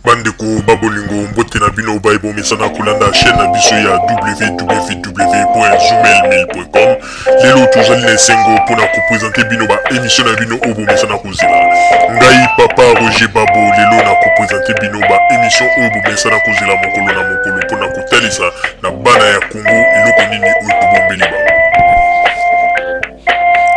Bandeko ba bolingo, mbote na bino baye bomesana kolanda chaîne na biso ya www.zoomail1000.com. Lelo tozali na esengo mpona kopresente bino ba émission na bino oyo bomesana kozela. Ngai papa Roger Babo lelo na kopresente bino ba émission oyo bomesana kozela mokolo na mokolo mpona kotalisa na bana ya Congo eloko nini oyo tobombeli bango.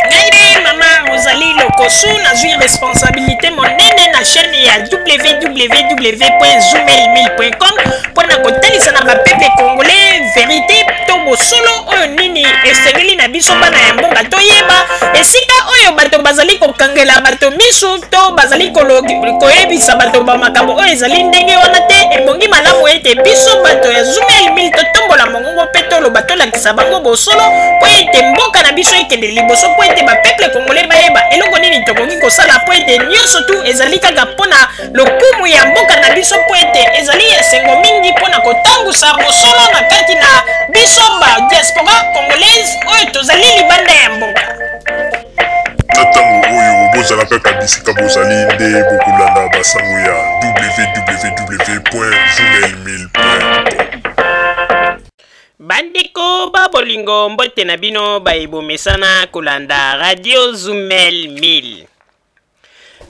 Ngai nde mama Rosalie Lokosu, nazwi responsabilité monene na chaîne ya www.zoomail1000.com mpo na kotalisa na bapeuple congolais verité to bosolo oyo nini esengeli na biso bana ya mboka toyeba esika oyo bato bazali kokangela bato misu to bazali koyebisa bato ba makambo oyo ezali ndenge wana te. Ebongi malamu ete biso bato ya Zoomail 1000 totombola mongongo mpe toloba, tolakisa bango bosolo mpo ete mboka na biso ekende liboso, mpo ete bapeuple congolais bayeba eloko nini tokoki kosala, mpo ete nyonso tu ezali kaka mpo na lokumu ya mboka na biso, mpo ete ezali esengo mingi mpo na kotangusa bosolo na kati na biso ba diaspora congolaise oyo tozali libanda ya mboka. Na ntango oyo bozala kaka bisika bozali nde bokolanda basango ya www.zoomail1000.com. Bandeko ba bolingo, mbote na bino baye bomesana kolanda Radio Zumel 1000.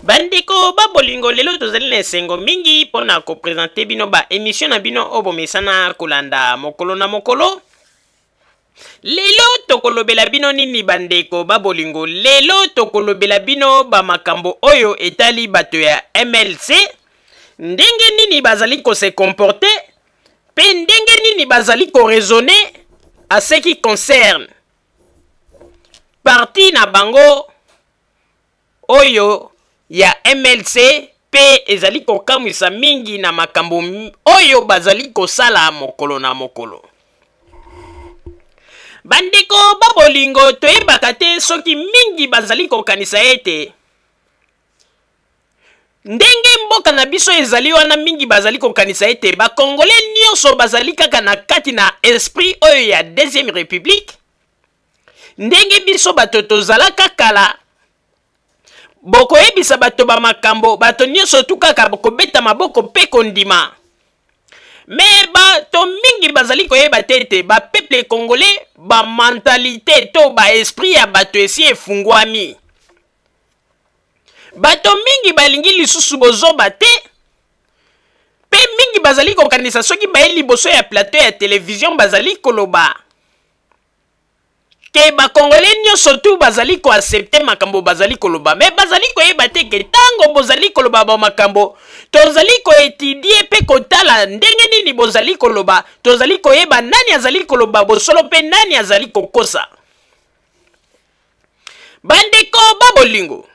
Bandeko ba bolingo, lelo tozali na esengo mingi mpo na kopresente bino ba emission na bino oyo bomesana kolanda mokolo na mokolo. Lelo tokolobela bino nini bandeko ba bolingo? Lelo tokolobela bino ba makambo oyo etali bato ya MLC, ndenge nini bazali ko se comporter mpe ndenge nini bazali ko raisonner à ce qui concerne parti na bango oyo ya MLC, mpe ezali kokamwisa mingi na makambo oyo bazali kosala mokolo na mokolo. Bandeko ba bolingo, toyebaka te soki mingi bazali kokanisa ete ndenge mboka na biso ezali wana, mingi bazali kokanisa ete bakongole nyonso bazali kaka na kati na esprit oyo ya deuxième république, ndenge biso bato tozalaka kala. Bokoyebisa bato ba makambo, bato nyonso tu kaka kobeta maboko mpe kondima. Me bato mingi bazali koyeba te ete bapeuple congolais, bamentalité to baesprit ya bato esi efungwami. Bato mingi balingi lisusu bozoba te, mpe mingi bazali kokanisa soki baye liboso ya plateau ya television bazali koloba ke bakongole nyonso tu bazali koasepte makambo bazali koloba. Me bazali koyeba te ke ntango bozali koloba bamakambo, tozali koetidie mpe kotala ndenge nini bozali koloba, tozali koyeba nani azali koloba bosolo mpe nani azali kokosa. Bandeko ba bolingo,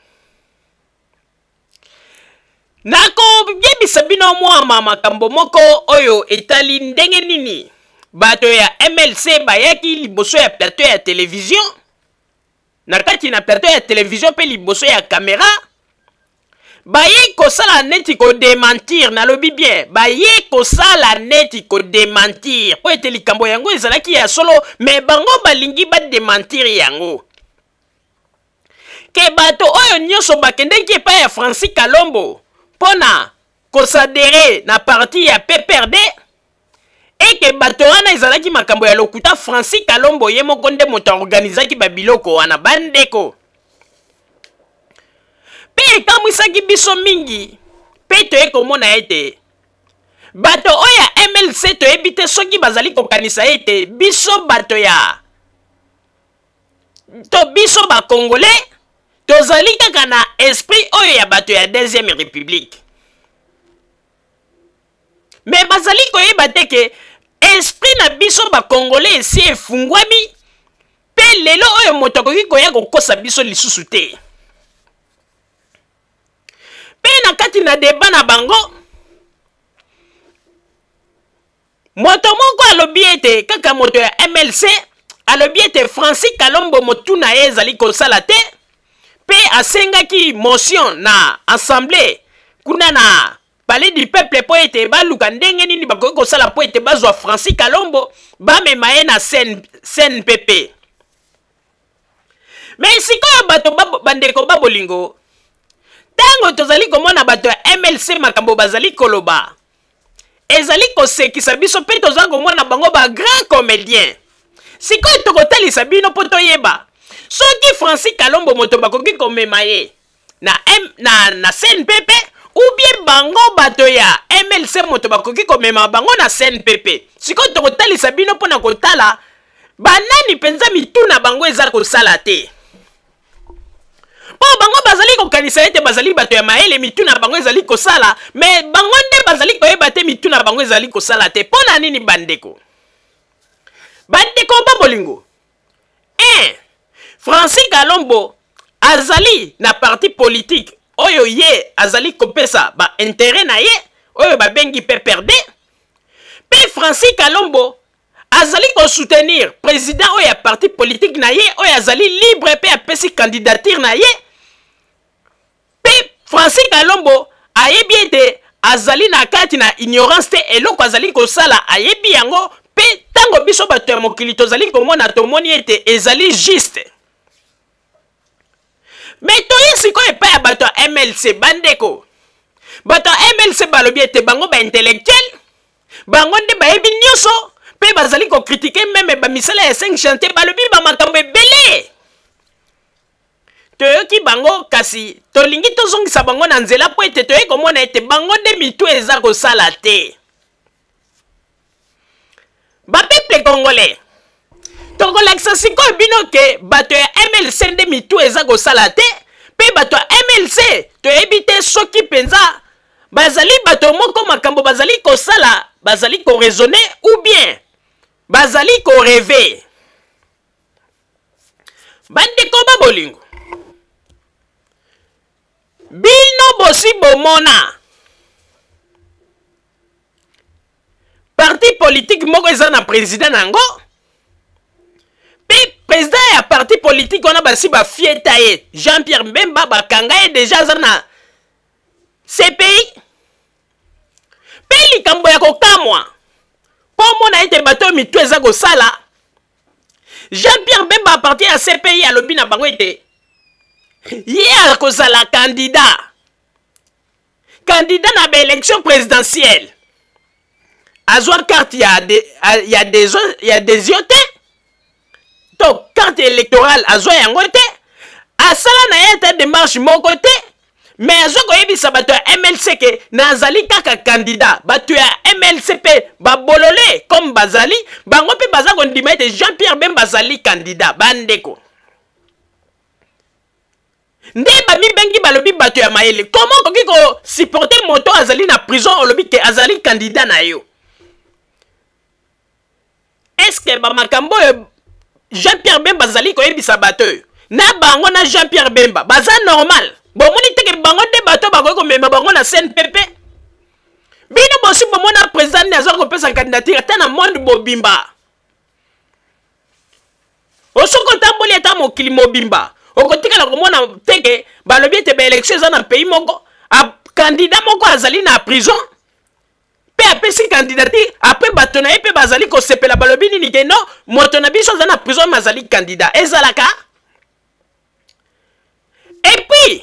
nakoyebisa bino mwa makambo moko oyo etali ndenge nini bato ya MLC bayaki liboso ya plateau ya television, na kati na plateau ya television mpe liboso ya kamera, baye kosala neti kodementir. Nalobi bien, baye kosala neti kodementir mpo ete likambo yango ezalaki ya solo, me bango balingi badementir yango ke bato oyo nyonso bakendeki epai ya Francis Kalombo mpo na kosadere na parti ya PPRD, eke bato wana ezalaki makambo ya lokuta. Francis Kalombo ye moko nde moto aorganizaki babiloko wana, bandeko. Mpe ekamwisaki biso mingi, mpe toye komona ete bato oyo ya MLC, toyebi te soki bazali kokanisa ete biso bato ya to biso bakongolais tozali kaka na esprit oyo ya bato ya deuxième république. Me bazali koyeba te ke esprit na biso bakongolais esi efungwami, mpe lelo oyo moto akoki koya kokosa biso lisusu te. Mpe na kati na deba na bango, moto moko alobi ete kaka moto ya MLC alobi ete Francis Kalombo motu na ye ezali kosala te, mpe asengaki motion na assemblée kuna na palais du peuple mpo ete baluka ndenge nini bakoki kosala mpo ete bazwa Francis Kalombo, bamema ye na CNPP. Me sikoyo bato, bandeko ba bolingo, Ntango tozali komona bato ya MLC makambo bazali koloba ezali kosekisa biso mpe toza komona bango ba grand comédien. Sikoyo tokotalisa bino mpo toyeba soki Francis Kalombo moto bakoki komema ye na, M, na, na CNPP ou bien bango bato ya MLC moto bakoki komema bango na CNPP. Sikoyo tokotalisa bino mpo na kotala banani mpenza mitu na bango eza kosala te. Mpo bango bazali kokanisa ete bazali bato ya mayele, mitu na bango ezali kosala, me bango nde bazali koyeba te mitu na bango ezali kosala te. Mpo na nini bandeko? Bandeko ba bolingo, 1 Francis Kalombo azali na parti politique oyo ye azali kopesa ba intérêt na ye oyo babengi PPRD, mpe Francis Kalombo azali kosoutenir président oyo ya parti politique na ye oyo azali libre mpe apesi candidature na ye. Mpe Francis Kalombo ayebi ete azali na kati na ignorance te, eloko azali kosala ayebi yango, mpe ntango biso bato ya mokili tozali komona, tomoni ete ezali juste. Me toye sikoyo epai ya bato ya MLC. Bandeko, bato ya MLC balobi ete bango baintellectuel, bango nde bayebi nyonso, mpe bazali kokritike meme bamisala ya 5 chantier, balobi bamakambo ebele. Toyoki bango, kasi tolingi tozongisa bango na nzela mpo ete toyei komona ete bango nde mitu eza kosala te. Bapeuple congolais, tokolakisa sikoyo bino ke bato ya MLC nde mitu eza kosala te, mpe bato ya MLC toyebi te soki mpenza bazali bato moko makambo bazali kosala bazali koraisonne ou bien bazali koreve. Bandeko ba bolingo, bino bosi bomona parti politique moko eza na président na yango, mpe président ya parti politique wana basi bafieta ye Jean-Pierre Mbemba, bakanga ye deja, aza na CPI. Mpe likambo ya kokamwa mpo omona ete bato oyo mitu eza kosala, Jean-Pierre Bemba a partir ya CPI alobi na bango ete ye akozala candidat na baélection présidentielle. Azwa carte ya ya ya adhésion te, to carte électorale azwa yango te, asala na ye ata démarche moko te, mais azwa koyebisa bato ya MLC ke nazali kaka candidat. Bato ya MLC mpe babolole comme bazali bango mpe baza kondima ete Jean-Pierre Bemba azali candidat. Bandeko nde bamibengi balobi bato ya mayele, comment okoki kosupporte moto azali na prison olobi ke azali candidat na yo? Est-ce bamakambo oyo Jean-Pierre Bemba azali koyebisa bato oyo na bango na Jean-Pierre Bemba baza normal? Bomoni teke bango nde bato bakoki komema bango na CNPP. Bino bosi bomona président nde aza kopesa candidature ata na monde mobimba? Osoki otamboli ata mokili mobimba, okotikala komona teke balobi ete baélection eza na pays moko, candidat moko azali na prison mpe apesi candidature, apres bato na ye mpe bazali kosepela, balobi nini ke non, moto na biso aza na prison me azali candidat. Ezalaka. Et puis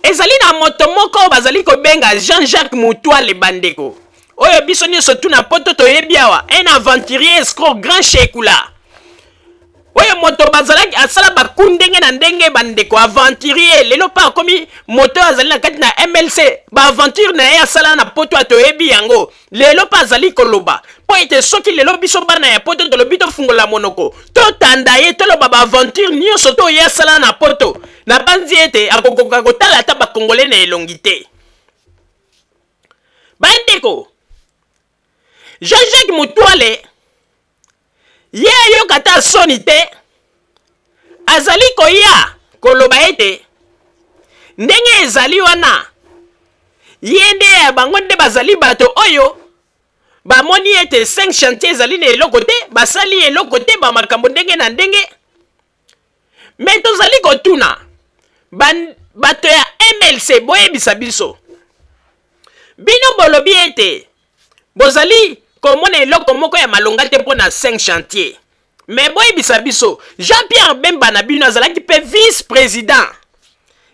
ezali na moto moko bazali kobenga Jean-Jacques Mutwale, bandeko oyo biso nyonso tuna poto toyebi awa, un aventurier escroc grand chekula, oyo moto bazalaki asala baku ndenge na ndenge. Bandeko, aventurier, lelo mpe akomi moto oyo azali na kati na MLC. Baaventure na ye asala na poto atoyebi yango, lelo mpe azali koloba mpo ete soki lelo biso bana ya poto tolobi tofungola monoko, totanda ye, toloba baaventure nyonso to ye asala na poto, nabanzi ete akokoka kotala ata bakongole na elongi te. Bandeko, Jean-Jacques Mutwale ye ayoka ata soni te, azali koya koloba ete ndenge ezali wana ye nde ya bango nde bazali bato oyo bamoni ete 5 chantier ezali na eloko te, basali eloko te, bamakambo ndenge na ndenge. Me tozali kotuna bato ya MLC, boyebisa biso, bino bolobi ete bozali komona eloko moko ya malonga te mpo na 5 chantier, me boyebisa biso, Jean-Pierre Bemba na bino azalaki mpe vice-président.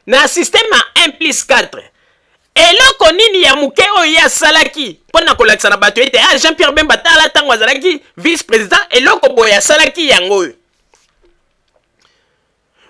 Na système ya 1 plus 4, eloko nini ya moke oyo ye asalaki mpo na kolakisa na bato ete ah, Jean Pierre Bemba, tala ntango azalaki vice président, eloko boye asalaki yango oyo?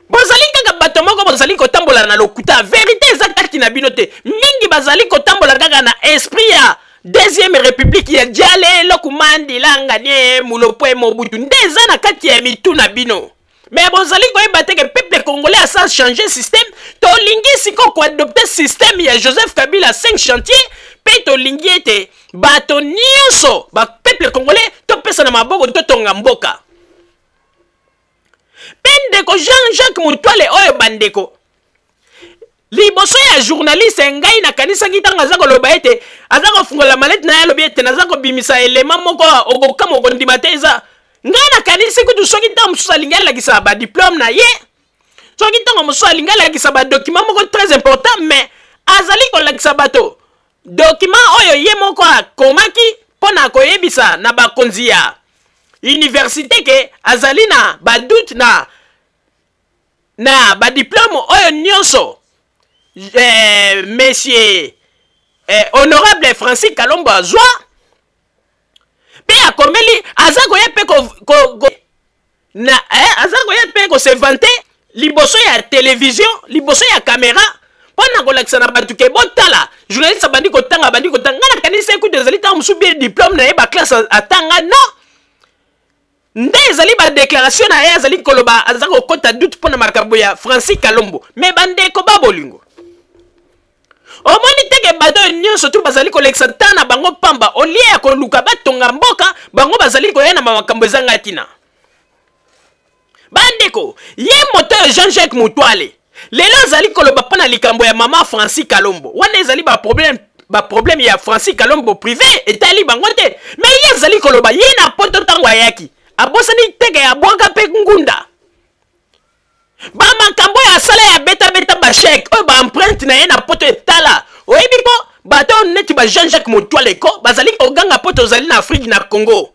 Bozali kaka bato moko bozali kotambola na lokuta, verite eza kati na bino te. Mingi bazali kotambola kaka na esprit ya deuxième république ya Diale Lokumandilanga nie Mulopwe Mobutu, nde eza na kati ya mitu na bino. Mais bozali koyeba te ke peuple congolais asa changer système. Tolingi sikoyo koadopte système ya Joseph Kabila 5 chantier, mpe tolingi ete bato nyonso bapeuple congolais topesa na maboko, totonga mboka. Mpe ndeko Jean-Jacques Mutwale oyo, bandeko, liboso ya journaliste, ngai nakanisaki ntango aza koloba ete aza kofungola mallette na ye, alobi ete naza kobimisa elema moko okokama, okondima te. Eza ngai nakanisi kutu soki ntango mosusu alingi alakisa badiplôme na ye, soki ntango mosusu alingi alakisa badocument moko très important. Mais azali kolakisa bato document oyo ye moko akomaki mpo na koyebisa na bakonzi ya université ke azali na badoute na badiplôme oyo nyonso monsieur honorable Francis Kalombo azwa. Mpe akomeli, aza koya mpe ko, ko, ko, na aza koya mpe kose vanter liboso ya télévision, liboso ya caméra, mpo na kolakisa na bato ke botala. Journaliste abandi kotanga, abandi kotanga. Ngai nakanisi ekutu ezali ntango mosusu bie diplôme na ye, baclasse atanga. Non, nde ezali badéclaration na ye, azali koloba aza kokɔta doute mpo na makambo ya Francis Kalombo. Mais bandeko ba bolingo, omoni teke bato oyo nyonso tu bazali kolekisa ntan na bango pamba. Au lieu ya koluka batonga mboka, bango bazali koya na makambo ezanga ntina. Bandeko, ye moto oyo Jean-Jacques Mutwale lelo azali koloba mpo na likambo ya mama Francis Kalombo wana, ezali baproblème, baproblème ya Francis Kalombo privé, etali bango te. Mais ye azali koloba ye na poto ntango ayaki, abosani teke abwaka mpe ngunda. Bamakambo oyo asala ya betabeta, bachèque oyo, baempreinte na ye na poto etala. Oyebi ko bato oyo neti ba Jean-Jacques Motwale ko bazali koganga mpo tozali na Afrique, na Congo.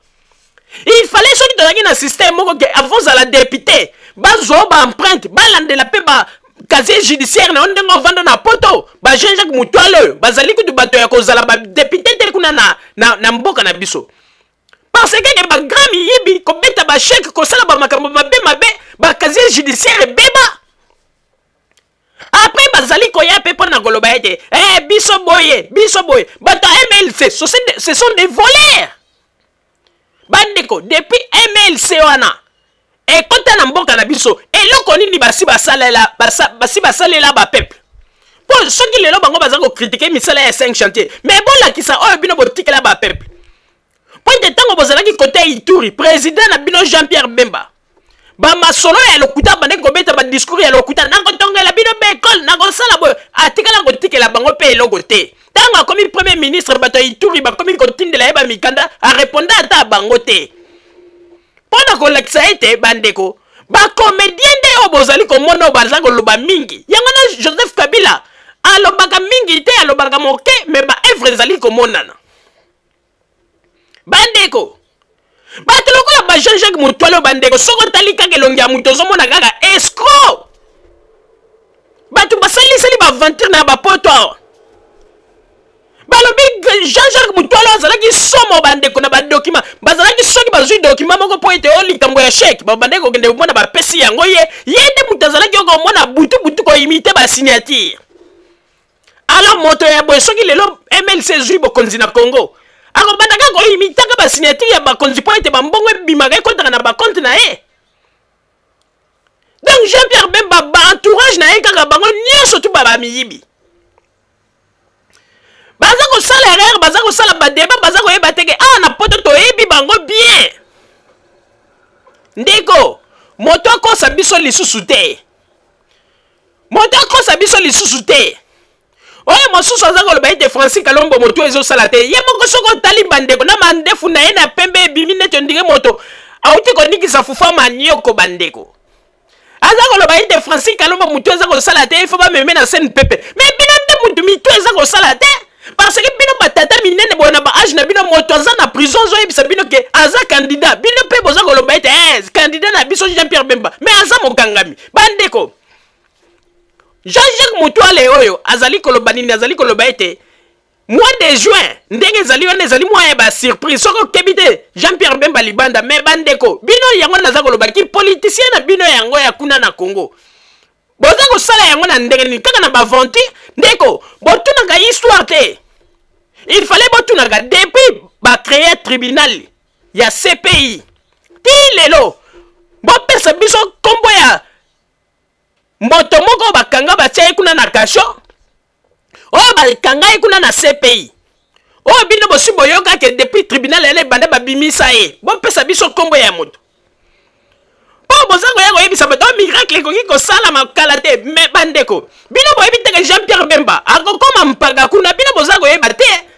Il fallait soki tozalaki na système moko ke avant ozala député, bazwa baempreinte, balandela mpe ba casier judiciaire na yo ndenge ovanda na poto. Ba Jean-Jacques Motwale oyo bazali kutu bato ya kozala badéputé te kuna na mboka na biso, parce que ke bagrand miyibi, kobeta bachèque, kosala bamakambo mabe mabe, bacasier judiciaire ebeba. Après bazali koya mpe mpo na koloba ete eh, biso boye, biso boye. Bato ya MLC, ce sont des voleurs. Bandeko, depuis MLC wana ekota na mboka na biso, eloko nini basi basalela, basi basalela bapeuple? Mpo soki lelo bango baza kocritiquer misala ya 5 chantier, mais bolakisa oyo bino botikela bapeuple. Mpo ete ntango bozalaki kote ya Ituri, président na bino Jean Pierre Bemba, bamasolo ya lokuta, bandeki kobeta badiscours ya lokuta, nakotongela bino baekole, nakosala boye, atikala kotikela bango mpe eloko te. Ntango akomi premier ministre, bato ya Ituri bakomi kotindela ye bamikanda, areponda ata bango te. Mpo na kolakisa ete bandeko bacomédien nde oyo bozali komona, oyo baza koloba mingi yango na Joseph Kabila alobaka mingi te, alobaka moke, mais baœuvre ezali komonana. Bandeko, bato lokola ba Jean Jacques Mutwale oyo, bandeko, soki otali kaka elongi ya moto, ozomona kaka escroc. Bato basaliseli baaventure na bapoto awa, balobi Jean-Jacques Mutwale azalaki somo. Bandeko, na badocument bazalaki, soki bazwi document moko mpo ete oyo likambo ya chèque, babandeki kokende komona, bapesi yango ye. Ye nde moto azalaki okomona butu butu koimiter basignature. Alors moto ya boye, soki lelo MLC ezwi bokonzi na Congo, akobanda kaka koimitaka basignature ya bakonzi mpo ete bambongo ebimaka, ekɔtaka na bacompte na ye. Donc Jean Pierre Bemba, baentourage na ye kaka bango nyonso tu bamiyibi. Baza kosala erreur, baza kosala badébat, baza koyeba teke awa na poto toyebi bango bien. Ndeko, moto akosa biso lisusu te, moto akosa biso lisusu te. Oyo mosusu aza koloba ete Francis Kalombo moto ezosala te, ye moko soki otali, bandeko, na mandefu na ye na pembe ebimi neti ondinge moto auti konikisa fufa manioko. Bandeko, aza koloba ete Francis Kalombo motu eza kosala te, ifo bameme na CNPP. Mais bino nde motu mitu eza kosala te, parce que bino batata minene boye na baâge na bino, moto aza na prison, azoyebisa bino ke aza candidat, bino mpe boza koloba ete eh, candidat na biso Jean Pierre Bemba, mais aza mokangami. Bandeko, Jean-Jacques Mutuale oyo azali koloba nini? Azali koloba ete mois de juin ndenge ezali wana ezali mwa ya basurprise, soki okebi te Jean Pierre Bemba libanda. Me bandeko, bino yango naza koloba ki politicien na bino yango ya kuna na Congo, boza kosala yango na ndenge nini? Kaka na baaventure. Ndeko, botunaka histoire te. Il fallait botunaka depuis bacréa tribunal ya CPI ti lelo, bopesa biso nkombo ya moto moko bakanga batia ye kuna na kasho, oyo bakanga ye kuna na CPI, oyo bino bosi boyoka ke depuis tribunal yana ebanda babimisa ye. Bopesa biso nkombo ya moto, mpo boza koya koyebisa bato oyo miracle ekoki kosalama kala te. Me bandeko, bino boyebi te ke Jean Pierre Bemba akokoma mpaka kuna. Bino boza koyeba te.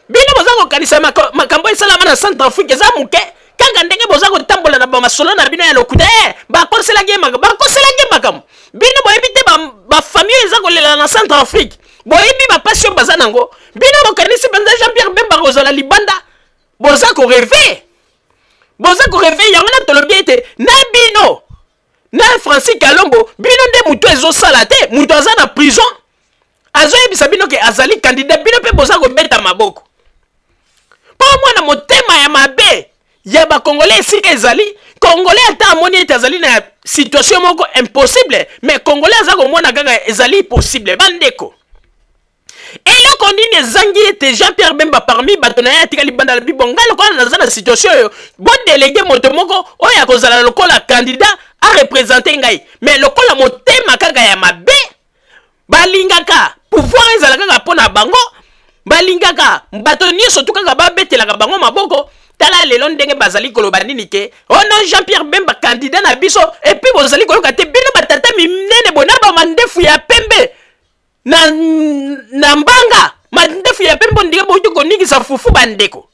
Bino boza kokanisa makambo esalama na Centre Afrique eza moke. Kaka ndenge boza kotambola na bamasolo na bino ya lokuta, bakoselaki ye makambo, bakoselaki ye makambo. Bino boyebi te bafamille oyo eza kolela na Centre Afrique. Boyebi bapasi oyo baza nango. Bino bokanisi mpenza Jean Pierre Bemba kozala libanda? Boza korêver, boza korêver. Yango na tolobi ete na bino na Francis Kalombo, bino nde moto ezosala te. Moto aza na prison azoyebisa bino ke azali candidat, bino mpe boza kobeta maboko, mpo mwana motema ya mabe ya bakongolais esika ezali. Congolais ata amoni ete azali na situation moko impossible, mais Congolais aza komona kaka ezali possible. Bandeko, eloko nini ezangi ete Jean Pierre Bemba parmi bato na ye atikali banda na bibo? Ngai lokola naza na situation oyo, bodéléguer moto moko oyo akozala lokola candidat areprésenter ngai. Mais lokola motema kaka ya mabe, balingaka pouvoir ezala kaka mpo na bango, balingaka bato nyonso tu kaka babetelaka bango maboko. Tala lelo ndenge bazali koloba nini ke oh non, Jean Pierre Bemba candidat na biso. Et puis bozali koyoka te, bino batata minene boye na bamandefu ya pembe na mbanga, mandefu ya pembe ndenge boki koningisa fufu. Bandeko,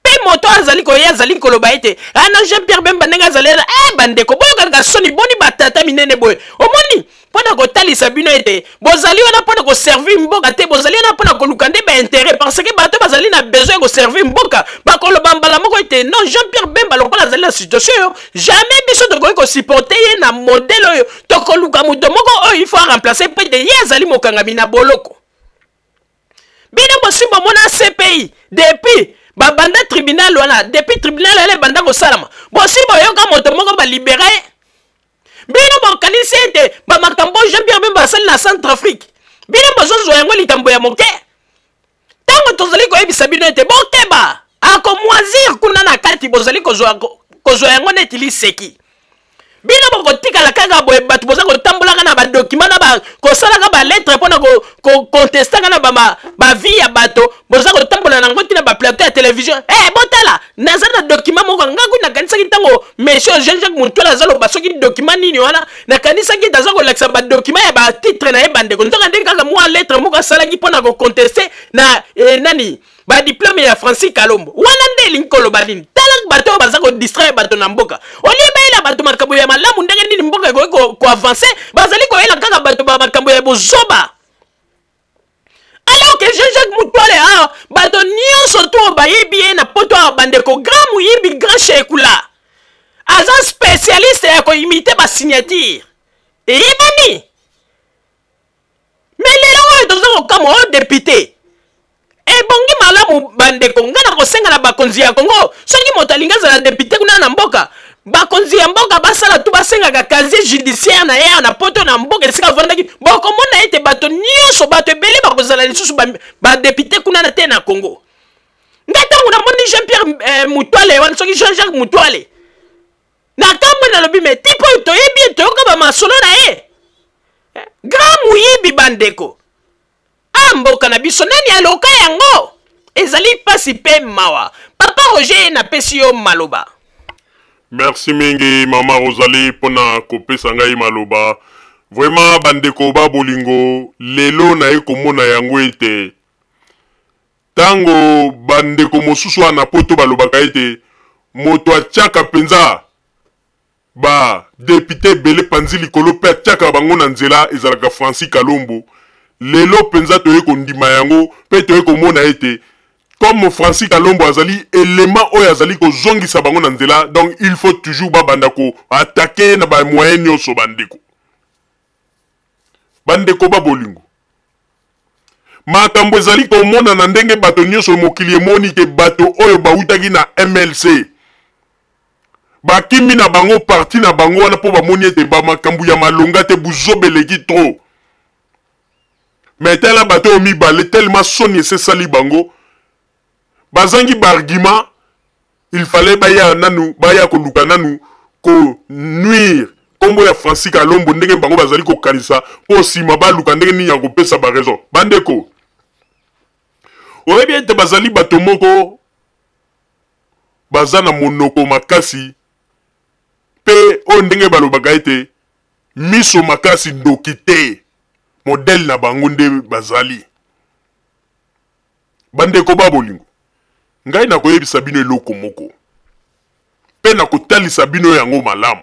mpe moto azali koya azali koloba ete ana Jean Pierre Bemba ndenge azali. Bandeko, boyokaka soni. Boni batata minene boye? Omoni, mpo na kotalisa bino ete bozali wana mpo na koservir mboka te, bozali wana mpo na koluka nde baintérêt, parce que bato bazali na besoin ya koservir mboka bakoloba mbala moko ete non, Jean Pierre Bemba lokola azali na situation oyo, jamais biso tokoki kosupporter ye na modèle oyo. Tokoluka moto moko oyo il faut aremplacer, mpo ete ye azali mokangami na boloko. Bino bosi bomona CPI depuis babanda tribunal wana, depuis tribunal wana ebanda kosalama, bosi boyoka moto moko balibérer ye? Bino bokanisi ete bamakambo Jean Pierre Bemba asali na Centre Afrique, bino bozozwa yango likambo ya moke? Ntango tozali koyebisa bino ete bokeba, akomoisir kuna na kati, bozali kozwa yango neti liseki. Bino bokotikala kaka boye. Bato boza kotambolaka na badocument na kosalaka balettre mpona kocontestaka na bavie ya bato, boza kotambola nango ntina baplateau ya télévision. Botala, naza na document moko. Nga kui nakanisaki ntango monsieur Jean Jacques Mutuala azaloba soki document nini wana, nakanisaki ete aza kolakisa badocument ya batitre na ye. Bandeko, nzoka ndenge kaka mwa lettre moko asalaki mpona kocontester na nani, badiplôme ya Francis Kalombo wana. Nde elingi koloba nini? Tala bato oyo baza kodistraire bato na mboka. Olie bayela bato makambo ya malamu, ndenge nini mboka ekoki koavancer, bazali koyela kaka bato ba makambo ya bozoba. Alors que Jean-Jacques Mutwale awa, bato nyonso to oyo bayebi ye na poto awa, bandeko, grand moyibi, grand shekula, aza spécialiste ya koimiter basignature, eyebani. Me lelo oyo toza kokamwa oyo député ebongi malamu. Bandeko, ngai na kosenga na bakonzi ya Kongo, soki moto alingi azala député kuna na mboka, bakonzi ya mboka basala tu basengaka casier judiciaire na ye na poto, na mboka esika avandaki. Bokomona ete bato nyonso, bato ebele bakozala lisusu badéputé kuna na te na Congo. Ngai ntango namoni Jean Pierre Mutwale wana, soki Jean Jacques Mutwale, na kamwe nalobi: me type oyo toyebi ye, toyoka bamasolo na ye, grand moyibi. Bandeko, a mboka na biso nani aloka yango? Ezali mpasi mpe mawa. Papa Roger, ye napesi yo maloba. Merci mingi, mama Rosalie, mpona kopesa ngai maloba. Vraiment, bandeko ba bolingo, lelo naye komona yango ete ntango bandeko mosusu wana poto balobaka ete moto atiaka mpenza badéputé ebele panzi likolo mpe atiaka bango na nzela ezalaka Francis Kalombo, lelo mpenza toye kondima yango mpe toye komona ete comme Francis Kalombo azali élément oyo azali kozongisa bango na nzela, donc il faut toujours babanda koattaquer na bamoyen nyonso. Bandeko, Bandeko ba bolingo, makambo ezali komonana ndenge bato nyonso mokili emoni ke bato oyo bawutaki na MLC bakimi na bango parti na bango wana mpo bamoni ete ba makambo ya malonga te, buzoba eleki trop. Mais tala bato oyo mibale tellement soni esesali bango, bazangi ba argument. Il fallait baya nanu, baya koluka nanu ko nuire kombo ya Francis Kalombo ndenge bango bazali kokanisa, mpo nsima baluka ndenge nini ya kopesa ba raison. Bandeko, oyebi ete bazali bato moko baza na monoko makasi, mpe oyo ndenge balobaka ete miso makasi ndoki te, modèle na bango nde bazali. Bandeko ba bolingo, ngai nakoyebisa bino eloko moko, mpe nakotalisa bino yango malamu.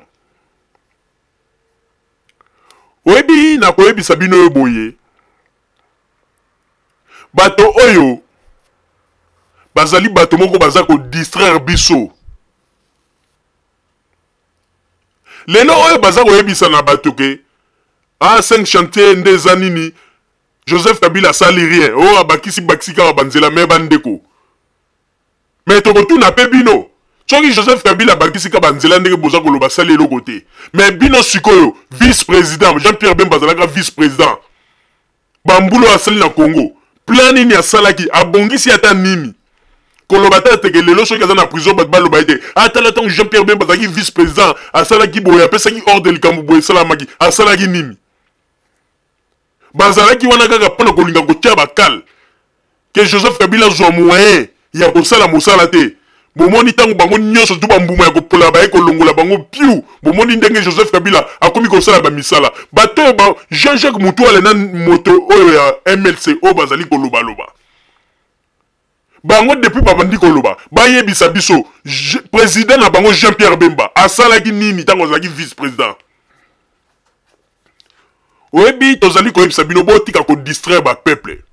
Oyebi, nakoyebisa bino oyo boye, bato oyo bazali bato moko baza kodistraire biso. Lelo oyo baza koyebisa na bato ke a 5 chantier nde eza nini, Joseph Kabila asali rien, oh abakisi bakisi kaka banzela. Me bandeko, me tokotuna pe bino, soki Joseph Kabila abakisi kaka banzela ndenge boza koloba asali eloko te, me bino sikoyo vice président Jean-Pierre Bemba azalaka vice président, bambula oyo asali na Congo, plan nini asalaki, abongisi ata nini? Koloba ata teke lelo soki aza na prison bato baloba ete atala ntango Jean-Pierre Bemba azalaki vice président asalaki boye, apesaki ordre likambo boye esalamaki, asalaki nini? Bazalaki wana kaka mpona kolinga kotia bakale ke Joseph Kabila azwa moyen ya kosala mosala te. Bomoni ntango bango nyonso tu bambuma ya kopola baye kolongola bango piu, bomoni ndenge Joseph Kabila akomi kosala bamisala. Bato oyo ba Jean-Jacques Mutuale na moto oyo ya MLC oyo bazali kolobaloba, bango depuis babandi koloba, bayebisa biso président na bango Jean-Pierre Bemba asalaki nini ntango azalaki vice-président. Oyebi, tozali koyebisa bino, botika kodistraire bapeuple,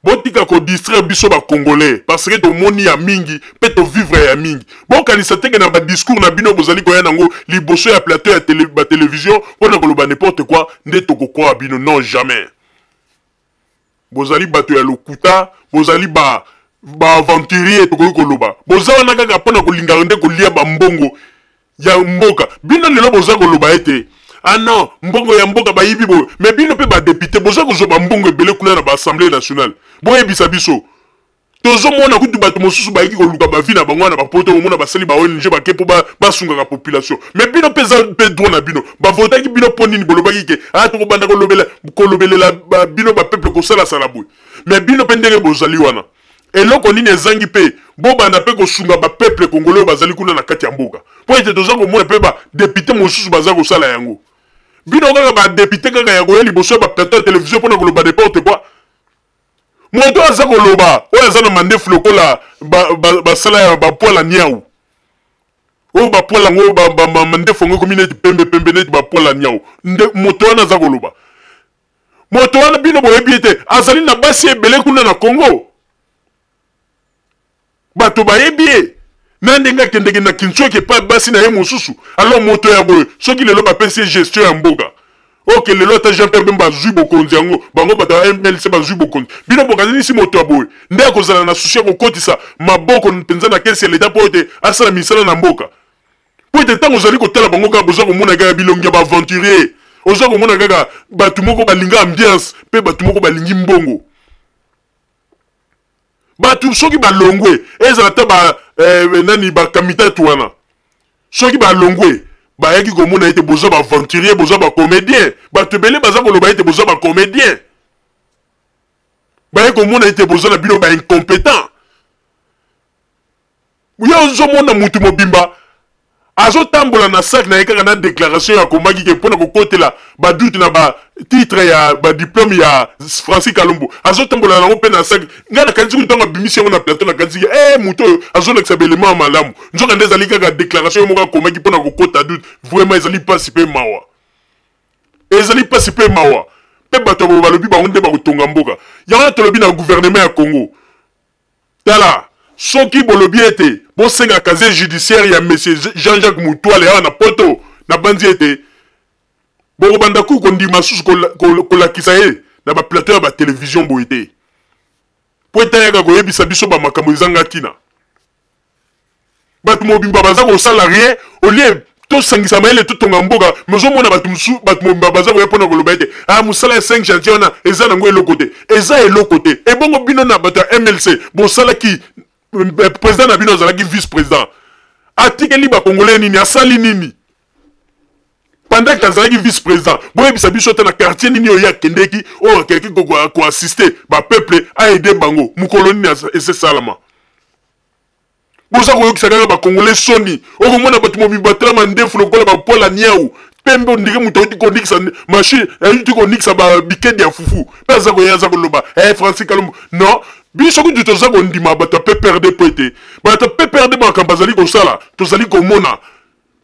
botika kodistraire biso bacongolais, parce que tomoni ya mingi mpe tovivre ya mingi. Bokanisa teke na badiscours na bino bozali koya nango liboso ya plateau ya batelevizio mpona koloba n'importe quoi nde tokokwaa bino. Non, jamais. Bozali bato ya lokuta, bozali ba baaventurier, tokoki koloba boza wana kaka mpona kolingaka nde kolia bambongo ya mboka. Bino lelo boza koloba ete ah non, mbongo ya mboka bayibi boye, mais bino mpe badepute boza kozwa bambongo ebele kuna na baassemblée nationale. Boyebisa biso, tozomona kutu bato mosusu bayaki koluka bavi na bango wana bapoto, omona basali ba ONG bake mpo basungaka population. Mais bino mpe eza mpe droit na bino, bavotaki bino mpo nini? Bolobaki ke ah, tokobanda kolobelela bino bapeuple kosalasala boye. Mais bino mpe ndenge bozali wana, eloko nini ezangi mpe bobanda mpe kosunga bapeuple congolais oyo bazali kuna na kati ya mboka? Mpo ete toza komona mpe badepute mosusu baza kosala yango. Bino kaka badepute kaka ya koya liboso ya baplateau ya televizio mpona koloba n'importe quoi. Moto aza koloba oyo aza na mandefu lokola basala ya bapoila niau, oyo bapoila yango mandefu yango ekomi neti pembe pembe neti bapoila niau, nde moto wana aza koloba. Moto wana bino boyebi ete azali na basi ebele kuna na Congo, bato bayebi ye na ndenge akendeke na Kinsueki epai basi na ye mosusu. Alors moto ya boye soki lelo bapesi ye gestion ya mboka, oke lelo ata Jean Pierre Bemba azwi bokonzi yango, bango bato ya MLC bazwi bokonzi, bino bokanisi moto ya boye nde akozala na susi ya kokotisa maboko mpenza na kesi ya leta mpo ete asala misala na mboka? Mpo ete ntango ozali kotala bango kaka, boza komona kaka bilongi ya baaventurier, oza komona kaka bato moko balinga ambiance mpe bato moko balingi mbongo. Bato soki balongwe, ezala ata ba nani bakamitatu wana, soki balongwe bayaki komona ete boza baaventurier, boza bacomédien. Bato ebele baza koloba ete boza bacomédien, baye komona ete boza na bino baincompétent. Yo ozomona mutu mobimba azotambola na sac na ye kaka na déclaration ya akomaki ke mpona kokotela badoute na batitre ya badiplome ya Francis Kalombo, azotambola nango mpe na sac. Ngai nakanisi kutu ntango abimisi yango na plateau, nakanisi ke moto oyo azolakisa baelema ya malamu, nzoka nde ezali kaka déclaration ye moko akomaki mpona kokota doute. Vraiment ezali mpasi mpe mawa, ezali mpasi mpe mawa. Mpe bato ya balobi bango nde bakotonga mboka yango. Wana tolobi na gouvernement ya Congo, tala, soki bolobi ete bosenga casier judiciaire ya monsieur Jean-Jacques Mutuale awa na poto, nabanzi ete Bokobanda ku kondima susu kolakisa ye na ba plateau ya ba television boye te. Po ete ayaka koyebisa biso ba makambo ezanga ntina. Bato mobimba baza kosala rien au lieu tosangisa mayele totonga mboka, mais ozomona bato mosusu, bato mobimba baza koya mpona koloba ete ah, mosala ya 5 janvier wana eza nango eloko te, eza eloko te. Ebongo bino na bato ya MLC bosalaki, président na bino azalaki vice président, atikeli ba Congolais nini, asali nini pendant que azalaki vice président? Boyebisa biso ata na quartier nini oyo ye akendeki, oyo akendeki koassiste ba peuple, aide bango mokolo nini esesalama. Boza koyokisa kaka ba Congolais soni. Okomona bato mobimba batelama ndefu lokola ba pola niau pembe, ondire moto auti konikisa machine, auti konikisa ba bikedi ya fufu, mpe aza koya aza koloba Francis Kalombo. Non, biso kutu toza kondima bato ya PPRD, mpo ete bato ya PPRD makambo bazali kosala tozali komona.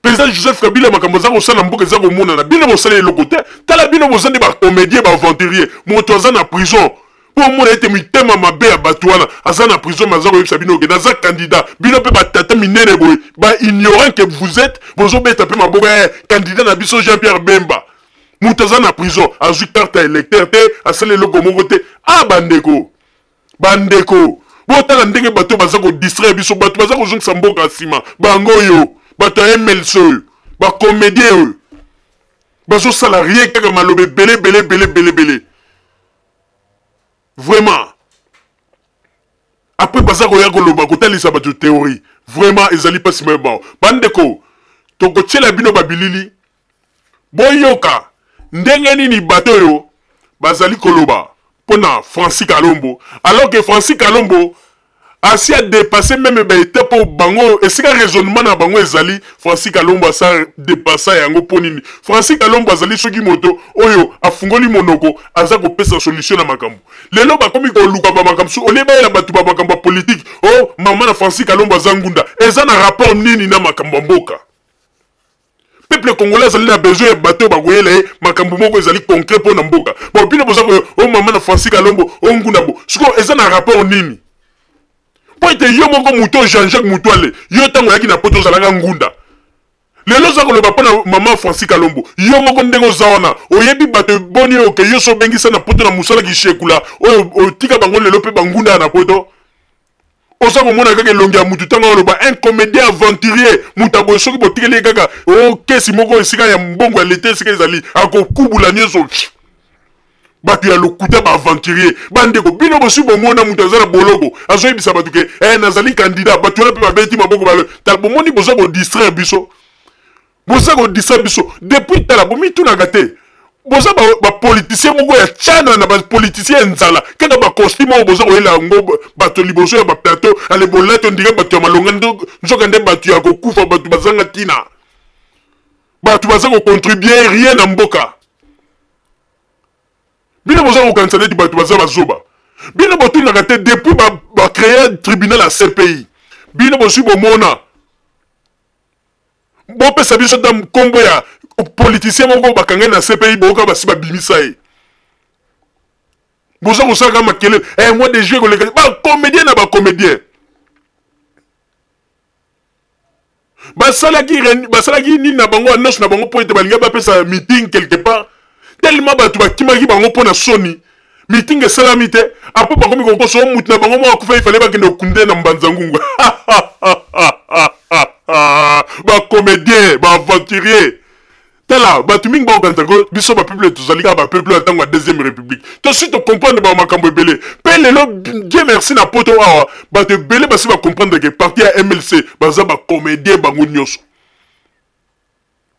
Président Joseph Kabila makambo aza kosala mboka eza komonana, bino bosala eloko te. Tala bino boza nde bacomédien, baaventurier. Moto aza na prison mpo omona ete mitema mabe ya bato wana, aza na prison mais aza koyebisa bino oke naza candidat. Bino mpe batata minene boye, baignorant que vous êtes, bozobeta mpe maboko candidat na biso Jean Pierre Bemba. Moto aza na prison, azwi carte ya électeur te, asali eloko moko te. Ah, bandeko, bandeko, botala ndenge bato baza kodistraire biso, bato baza kozongisa mboka nsima. Bango oyo bato ya MLC oyo, bacomédien oyo bazosala rien, kaka maloba ebele ebele ebele ebele ebele. Vraiment, après baza koya koloba kotalisa bato théorie. Vraiment ezali mpasi. Me bao bandeko, tokotiela bino babilili, boyoka ndenge nini bato oyo bazali koloba mpona Francis Kalombo, alors que Francis Kalombo asi adépassé même baétape oyo bango esika raisonnement na bango ezali. Francis Kalombo asa dépassa yango. Mpo nini? Francis Kalombo azali soki moto oyo afungoli monoko, aza kopesa solution na makambo. Lelo bakomi koluka bamakambo su olie bayela bato bamakambo ya politike. O mama na Francis Kalombo aza ngunda, eza na rapport nini na makambo ya mboka? Peuple congolais azali na besoin ya bato oyo bakoyela ye makambo moko ezali concret mpo na mboka. Bon, bino boza koyo o mama na Francis Kalombo o ngunda bo, sikoyo eza na rapport nini? Mpo ete yo moko moto Jean-Jacques Mutuale, yo ntango oyaki na poto ozalaka ngunda, lelo oza koloba mpo na mama Francis Kalombo. Yo moko ndenge oza wana, oyebi bato boni oyo ke yo so obengisa na poto na mosala kishekula oyo otika bango lelo mpe bangunda na poto? Oza komona kaka elongi ya mutu ntango aloba, un comédien aventurier. Moto aboye, soki botikeli ye kaka o kesi moko esika ya mbongo ya leta esika ezali, akokubula nyonso. Bato ya lokuta, baaventurier. Bandeko, bino bosi bomona moto aza na boloko azoyebisa bato ke nazali candidat, bato wana mpe babeti maboko? Tala, bomoni, boza kodistraire biso, boza kodistraire biso depuis. Tala, bomitunaka te, boza bapoliticien moko ya tiana na bapoliticien ya nzala, kaka bacostume oyo boza koyela yango bato liboso ya baplateau. Ale bolati ondire bato ya malonga, nzoka nde bato ya kokufa, bato bazanga ntina, bato baza kocontribue rien na mboka. Bino boza kokanisa neti bato baza bazoba. Bino botunaka te, depuis bacréa tribunal ya CPI, bino bozwi bomona? Bopesa biso ata nkombo ya politicien moko bakangani na CPI, boyoka basi babimisa ye. Boza kosalaka makelele mois de juillet koleka, bacomédien na bacomédien. Basalaki nini na bango, annonce na bango, mpo ete balingi bapesa meeting quelque part, tellement bato bakimaki bango mpo na soni, meeting esalami te. Apo bakomi kokosa o mutu na bango moko akufa, ifale bakende kokunde na mbanza ngungu. Bacomédien, baaventurier. Tala, bato mingi bakokanisa ko biso bapeuple tozali kaka bapeuple ya ntango ya deuxième république. Tosi tocomprendre bamakambo ebele mpe lelo, Dieu merci, na poto awa bato ebele basi bacomprendre ke parti ya MLC baza bacomédien, bango nyonso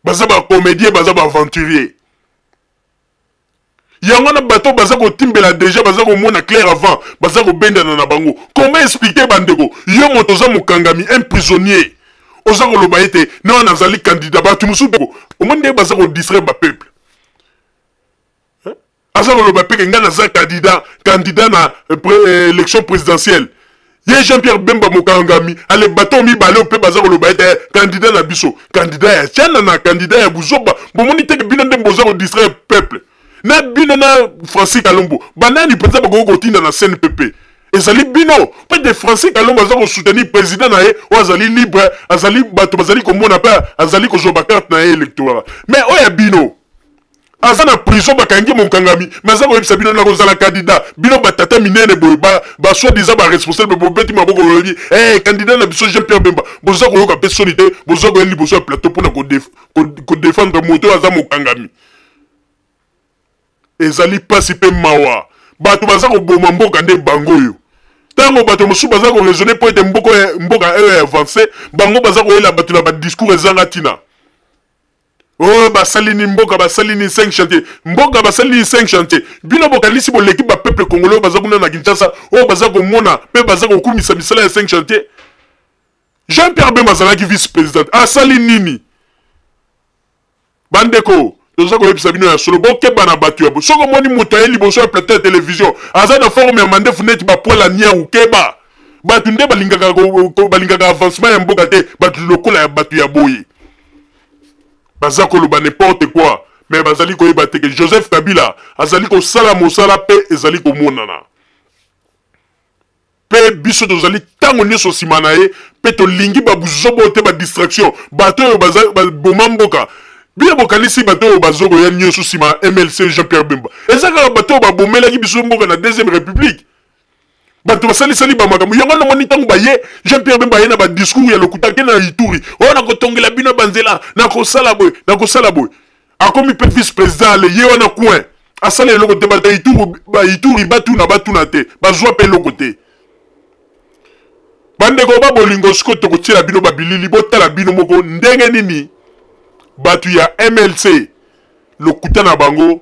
baza bacomédien, baza baaventurier. Yango wana bato baza kotimbela deja, baza komona clair avant, baza kobendana na bango. Comment expliquer, bandeko, yo moto oza mokangami, un prisonnier, oza koloba ete na nazali candidat? Bato mosusu omoni ndenge baza kodistraire bapeuple. Aza koloba mpe ke ngai naza candidat, candidat na élection présidentielle. Ye Jean Pierre Bemba mokangami, ale bato mibale mpe baza koloba ete candidat na biso, candidat ya tiana na candidat ya buzoba. Bomoni teke bino nde boza kodistraire peuple na bino na Francis Kalombo. Banani mpenza bakoki kotinda na CNPP? Ezali bino mpe te. Francis Kalombo aza kosoutenir président na ye oyo azali libre, azali bato bazali komona mpe azali kozwa bacarte na ye électoral. Mais oyo ya bino Aza na prison, bakangi mokangami, mais aza koyebisa bino nakozala candidat. Bino batata minene boye, ba soi disant ba responsable, bobeti maboko, bolobi hey, candidat na biso Jean Pierre Bemba. Boza koyoka mpe soni te, boza koya liboso ya plateau mpona kodefendre moto oyo aza mokangami. Ezali mpasi mpe mawa, bato baza koboma mboka nde bango oyo. Ntango bato mosusu baza koraisonne mpo ete mboka oyo avance, bango baza koyela bato na badiscours ezanga ntina. Oh, basali ni mboka, basali ni 5 chantier, mboka basali ni 5 chantier. Bino bokanisi boleki ba peuple congolais oyo baza kuna na Kinshasa, oyo baza komona mpe baza kokumisa misala ya 5 chantier. Jean Pierre Bemba azalaki vice président, asali nini? Bandeko, toza koyebisa bino ya solo, bokeba na bato ya bo. Soki omoni moto aye liboso ya plateau ya television aza na forme ya mandefu neti bapoil ya niau, keba. Bato nde balingaka avancement ya mboka te, bato lokola ya bato ya boye baza koloba n'importe quoi, mais bazali koyeba te ke Joseph Kabila azali kosala mosala mpe ezali komonana. Mpe biso tozali ntango nyonso nsima na ye, mpe tolingi babuzobo te, badistraction, bato oyo baboma mboka. Bino bokanisi bato oyo bazokoya nyonso nsima ya MLC Jean Pierre Bemba eza kaka bato oyo babomelaki biso mboka na deuxième république, bato basalisali bamakambo yango. Namoni ntango baye Jean Pierre Bemba aye na badiscours ya lokuta ke na Ituri oyo nakotongela bino banzela, nakosala boye, nakosala boye. Akomi mpe vice président, ale ye wana coin asala eloko te. Bato ya Ituri batuna batuna te, bazwa mpe eloko te. Bandeko ba bolingo, sikoyo tokotiela bino babilili, botala bino moko ndenge nini bato ya MLC lokuta na bango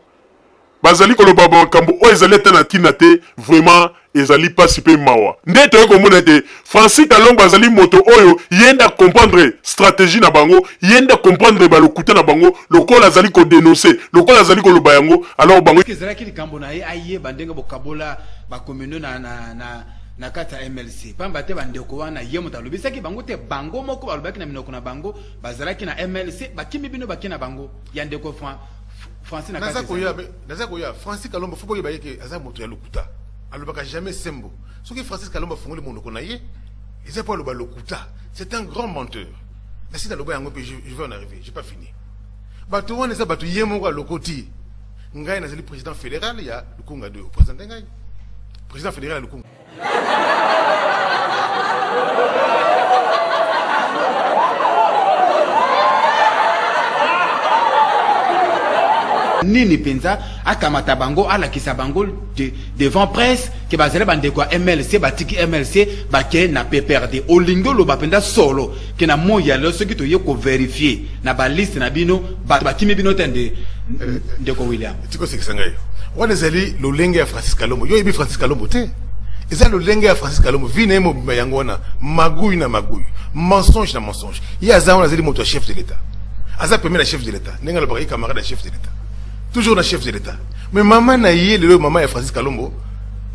bazali koloba makambo oyo ezali ata na ntina te. Vraiment ezali mpasi mpe mawa nde toyei komona ete Francis Kalombo azali moto oyo ye nde acomprendre stratégie na bango, ye nde acomprendre balokuta na bango, lokola azali kodenonce, lokola azali koloba yango. Alors bango ezalaki likambo na ye ayeba ndenge bokabola bacommune na, na, na na kati ya MLC, pamba te bandeko wana ye moto alobisaki bango te, bango moko balobaki na minoko na bango, bazalaki na MLC, bakimi bino, baki na bango ya ndeko Francis na naza koya, naza koya. Francis Kalombo, faut boyeba ye ke aza moto ya lokuta, alobaka jamais sembo. Soki Francis Kalombo afungoli monoko na ye, eza po aloba lokuta. C'est un grand menteur. Nasi naloba yango mpe je vais en arriver, j'ai pas fini. Bato wana eza bato ye moko alokoti. Ngai nazali président fédéral ya Lukunga 2, opresente ngai président fédéral ya Lukunga. Nini mpenza akamata bango, alakisa bango devant presse ke bazali bandeko ya MLC, batiki MLC, bake na PPRD. Olingi oloba mpenza solo ke na moi ya lelo, soki toye koverifie na baliste na bino, bato bakimi bino te nde ndeko William? Tikosekisa ngai, wana ezali lolenge ya Francis Kalombo. Yo oyebi Francis Kalombo te, eza lolenge ya Francis Kalombo, vi na ye mobimba yango wana, magouille na magouille, mensonge na mensonge. Ye aza wana, azali moto ya chef de l'état, aza pembeni na chef de l'état, ndenge alobaka ye camarade ya chef de l'état, toujours na chef de l'état. Mais mama na ye lelo, mama ya Francis Kalombo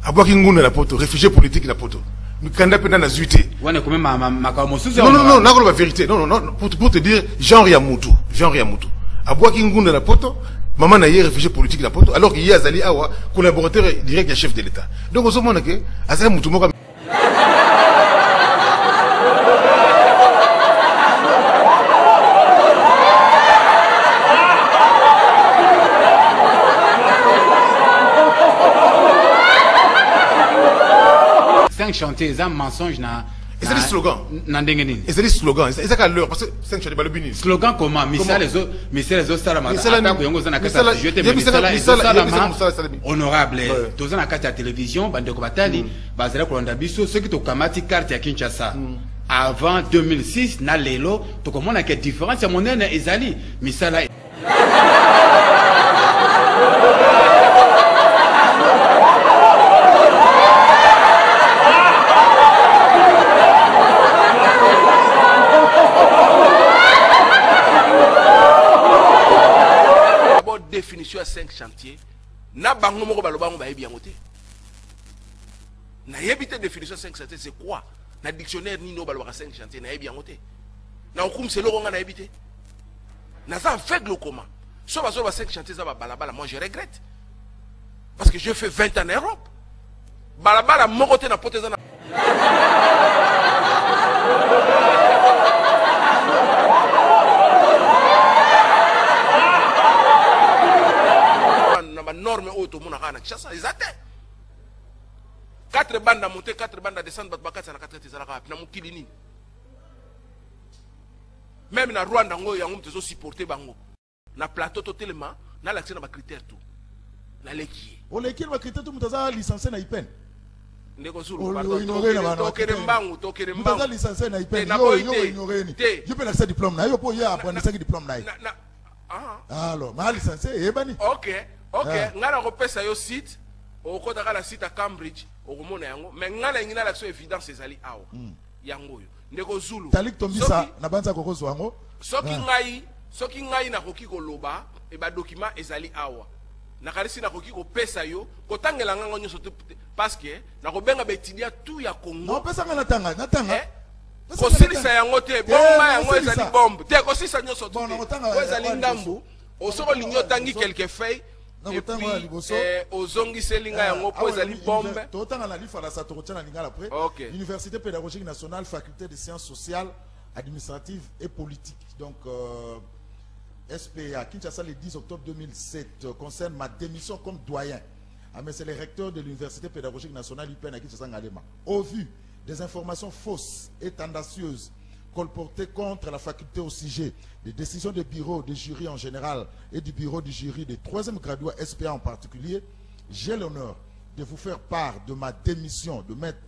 abwaki ngunda na poto, réfugié politique na poto, mikanda mpe na nazwi te. Wana ekomi makambo mosusu. Non, non, non, nakoloba vérité. Non, non, non, pour te dire genre ya mutu, genre ya mutu abwaki ngunda na poto, mama na ye réfugié politique na poto, alors que ye azali awa collaborateur direct ya chef de l'état. Donc ozomona ke azali mutu moko. Cinq chantiers eza mensonge na Ezali slogan. Na ndenge nini? Ezali slogan, eza kaka l'heure, parce que cinq chantiers balobi nini? Slogan comment? Misala ezo misala ezosalama, atako yango oza na kati ya sujet te, mais misala ezosalama. Honorable, toza na kati ya télévision, bandeko batali bazali kolanda biso. Soki tokamati carte ya Kinshasa avant 2006 na lelo, tokomona ke différence ya monene ezali misala. D'abord, définition ya 5 chantiers na bango moko baloba yango, bayebi yango te. Nayebi te définition 5 chantiers c'est quoi, na dictionnaire nini oyo balobaka 5 chantiers. Nayebi yango te, na okumisa eloko nga nayebi te, naza aveugle. Okoma so bazoloba 5 chantiers eza babalabala, moi je regrette, parce que je fais 20 ans en Europe, balabala moko te na poto eza na. banorme oyo tomonaka na Kinshasa eza te. 4 bandes à monter, 4 bandes à descendre, bato bakatisa na 4 ezalaka wapi na mokili nini? Même na Rwanda ngo yango moto ezosupporte bango na plateau totelema nalakisi na bacritère tout naleki ye. Oleki na bacritère tout, moto aza licencié na IPN. Ndeko Zulu, pardon, tokende mbangu, tokende mbangu. Moto aza licencié na IPN, yo yo ignore ni. Yo mpe lakisa diplôme na yo mpo ye aprendisaki diplôme na ye. Alors, ma licencié eyebani. Ok, ok, ngai nakopesa yo site, okotaka na site ya Cambridge, okomona yango, mais ngai nalingi nalakisa évidence ezali awa. Yango oyo. Ndeko Zulu. Talik Tombisa na banza kokozwa yango. Soki ngai, soki ngai nakoki koloba e ba document ezali awa. Nakanisi nakoki kopesa yo, kotangela ngango nyonso te parce que nakobenga ba étudiant tout ya Congo. Non, pesa nga natanga, natanga. Kosilisa yango te, bomba yango ezali bombe. Te kosilisa nyonso te. Oyo ezali ndambu, soki olingi otangi quelques feuilles. Et puis, ozongiseli ngai yango mpo ezali bombe. Totanga na lifalansa, tokotia na lingala après. Okay. Université pédagogique nationale, faculté des sciences sociales, administratives et politiques. Donc SPA, Kinshasa, le 10 octobre 2007, concerne ma démission comme doyen. Ah, mais c'est le recteur de l'Université pédagogique nationale UPN à Kinshasa Ngaliema. Au vu des informations fausses et tendancieuses colportées contre la faculté au sujet des décisions des bureaux de jury en général et du bureau du jury des 3e graduats SPA en particulier, j'ai l'honneur de vous faire part de ma démission, de mettre,